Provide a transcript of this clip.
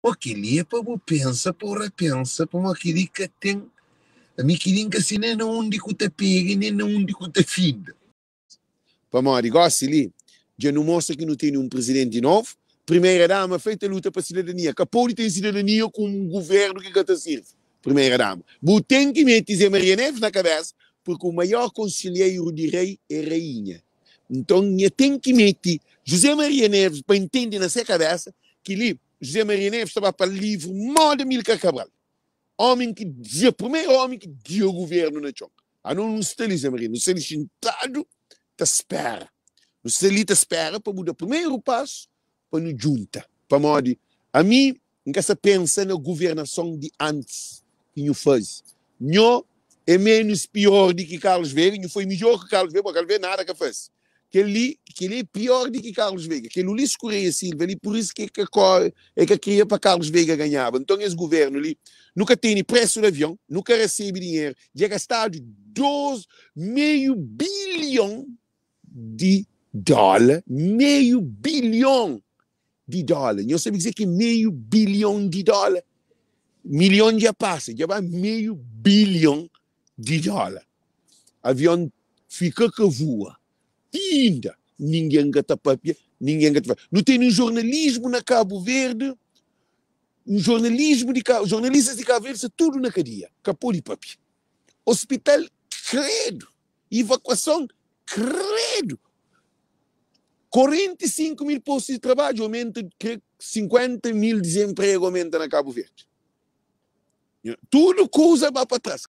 Mo kel-li é pa bu pensa pa bu rapensa pamodi kel-li ka ten ami kel-li N ka se nen na undi ku ta pega i nen na undi ku ta finda. Pamodi gosi li dja nu mostra ki nu tene un prizidenti novu, primeira dama fla e ta luta pa sidadania, ka pode ten sidadania ku un guvernu ki ka ta sirvi. Primeira dama, bu ten ki mete Zé Maria Neves na kabesa purki u maior konselheiru di rei é rainha. Nton nha ten ki mete José Maria Neves pa intende na se kabesa ki li José Maria Neves ta ba pa livru moda Amílcar Cabral, omi ki dia primeru omi ki dia guvernu na txon. Ano nu sta li Zé Maria, nu sta li xintadu ta spera. Nu sta li ta spera pa bu da primeru pasu pa nu djunta. Pamodi ami N ka sta pensa na guvernason di antis ki nhu faze. Nho é menus pior di ki Carlos Veiga, nhu foi midjor ki Carlos Veiga, bo Carlos Veiga nada ka faze. Kel li, kel li é pior di ki Carlos Veiga. Kel Ulisses Correia Silva li, pur isu ki e ka kore, e ka kria pa Carlos Veiga ganhaba. Nton es guvernu li, nu ka tene presu di avion, nu ka rasebe dinheru, dja gastadu dos, meiu bilion di dóla, meiu bilion di dóla. Nhos sabe kuzê ki é meiu bilion di dóla? Milhon dja pasa, dja ba meiu bilion di dóla. Avion fika ka vua ti inda. Ningen ka ta papia, ningen ka ta fla. Nu tene un jornalismu na Kabu Verdi, un jornalismu di Kabu, jornalistas di Kabu Verdi sta tudu na kadia, ka pode papia. Ospital, kredu! Ivakuason, kredu! 45 mil postu di trabadju omenta, kre 50 mil dizenpregu omenta na Kabu Verdi. Tudu kuza ba pa tras.